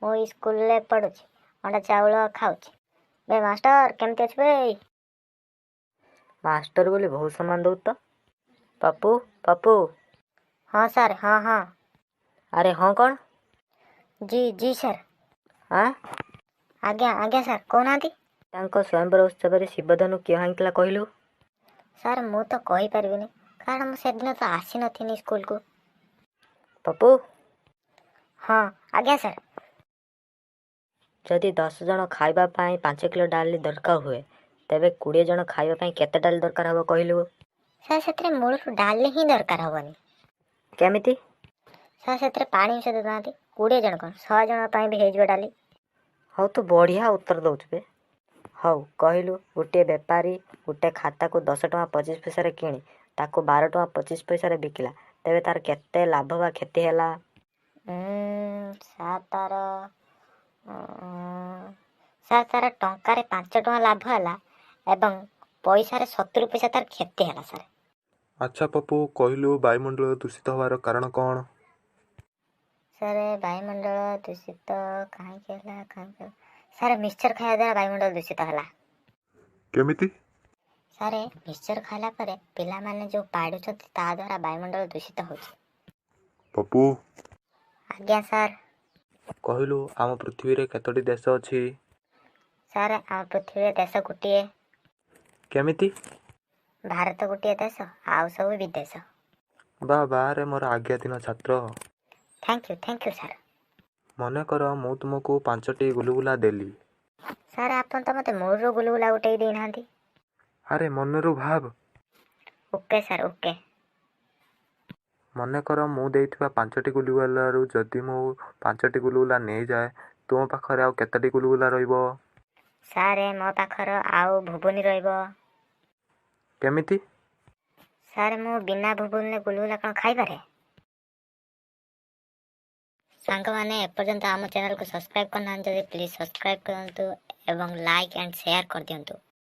ମୁଁ ଏଇ ସ୍କୁଲରେ ପଢ଼ୁଛି, ଅଣ୍ଡା ଚାଉଳ ଖାଉଛି। ବେ ମାଷ୍ଟର, କେମିତି ଅଛୁ ବେ? ମାଷ୍ଟର ବୋଲି ବହୁତ ସମ୍ମାନ ଦଉ ତ। ପପୁ, ପପୁ। ହଁ ସାର୍, ହଁ ହଁ। ଆରେ ହଁ କ'ଣ? G G sir. ଆଁ? ଆଜ୍ଞା ଆଜ୍ଞା ସାର୍, କହୁନାହାନ୍ତି। ତାଙ୍କ ସ୍ୱୟଂବର ଉତ୍ସବରେ ଶିବଧନୁ କିଏ ଭାଙ୍ଗିଥିଲା, କହିଲୁ? ସାର୍, ମୁଁ ତ କହିପାରିବିନି, କାରଣ ମୁଁ ସେଦିନ ତ ଆସିନଥିଲି ସ୍କୁଲକୁ। ପପୁ। ହଁ ଆଜ୍ଞା ସାର୍। ଯଦି 10 ଜଣ ଖାଇବା ପାଇଁ 5 କିଲୋ ଡାଲି ଦରକାର ହୁଏ, ତେବେ 20 ଜଣ ଖାଇବା ପାଇଁ କେତେ ଡାଲି ଦରକାର ହେବ, କହିଲୁ? ସାର୍, ସେଥିରେ ମୂଳରୁ ଡାଲି ହିଁ ଦରକାର ହେବନି। କେମିତି? ସାର୍, ସେଥିରେ ପାଣି ମିଶାଇ ଦେଉନାହାନ୍ତି। 20 ଜଣ କ'ଣ, 100 ଜଣ ପାଇଁ ବି ହେଇଯିବ ଡାଲି। ହଉ, ତୁ ବଢ଼ିଆ ଉତ୍ତର ଦେଉଛୁ ବେ। ହଉ କହିଲୁ, ଗୋଟିଏ ବେପାରୀ ଗୋଟେ ଖାତାକୁ 10 ଟଙ୍କା 25 ପଇସାରେ କିଣି ତାକୁ 12 ଟଙ୍କା 25 ପଇସାରେ ବିକିଲା, ତେବେ ତାର କେତେ ଲାଭ ବା କ୍ଷତି ହେଲା? ସାର୍, ତାର ସାର୍, ତାର ଟଙ୍କାରେ 5 ଟଙ୍କା ଲାଭ ହେଲା ଏବଂ ପଇସାରେ 70 ପଇସା ତାର କ୍ଷତି ହେଲା ସାର୍। ଆଚ୍ଛା ପପୁ, କହିଲୁ, ବାୟୁମଣ୍ଡଳ ଦୂଷିତ ହେବାର କାରଣ କ'ଣ? ସାର୍, ବାୟୁମଣ୍ଡଳ ଦୂଷିତ କାହିଁକି ହେଲା, କାହିଁକି ହେଲା? ସାର୍, ମିକ୍ସଚର୍ ଖାଇବା ଦ୍ୱାରା ବାୟୁମଣ୍ଡଳ ଦୂଷିତ ହେଲା। କେମିତି? ସାର୍, ମିକ୍ସଚର୍ ଖାଇଲା ପରେ ପିଲାମାନେ ଯେଉଁ ପାଡ଼ୁଛନ୍ତି, ତା ଦ୍ୱାରା ବାୟୁମଣ୍ଡଳ ଦୂଷିତ ହେଉଛି। ପପୁ। ଆଜ୍ଞା ସାର୍। କହିଲୁ, ଆମ ପୃଥିବୀରେ କେତୋଟି ଦେଶ ଅଛି? ସାର୍, ଆମ ପୃଥିବୀରେ ଦେଶ ଗୋଟିଏ। କେମିତି? ଭାରତ ଗୋଟିଏ ଦେଶ, ଆଉ ସବୁ ବିଦେଶ। ବା ବାରେ ମୋର ଆଜ୍ଞାଧୀନ ଛାତ୍ର। Thank you, thank you sir. ମନେକର ମୁଁ ତୁମକୁ ପାଞ୍ଚଟି ଗୁଲୁଗୁଲା ଦେଲି। ସାର୍, ଆପଣ ତ ମୋତେ ମୂଳରୁ ଗୁଲୁଗୁଲା ଗୋଟେ ଦେଇନାହାନ୍ତି। ଆରେ, ମନରୁ ଭାବ। Okay sir, okay. ମନେକର ମୁଁ ଦେଇଥିବା ପାଞ୍ଚଟି ଗୁଲୁଗୁଲାରୁ ଯଦି ମୁଁ ପାଞ୍ଚଟି ଗୁଲୁଗୁଲା ନେଇଯାଏ, ତୁମ ପାଖରେ ଆଉ କେତୋଟି ଗୁଲୁଗୁଲା ରହିବ? ସାର୍, ମୋ ପାଖର ଆଉ ଭୁବୁନି ରହିବ। କେମିତି? ସାର୍, ମୁଁ ବିନା ଭୁବୁନିରେ ଗୁଲୁଗୁଲା କ'ଣ ଖାଇପାରେ? ସାଙ୍ଗମାନେ, ଏପର୍ଯ୍ୟନ୍ତ ଆମ ଚ୍ୟାନେଲକୁ ସବସ୍କ୍ରାଇବ୍ କରିନାହାନ୍ତି ଯଦି, ପ୍ଲିଜ୍ ସବସ୍କ୍ରାଇବ୍ କରନ୍ତୁ ଏବଂ ଲାଇକ୍ ଆଣ୍ଡ ସେୟାର କରିଦିଅନ୍ତୁ।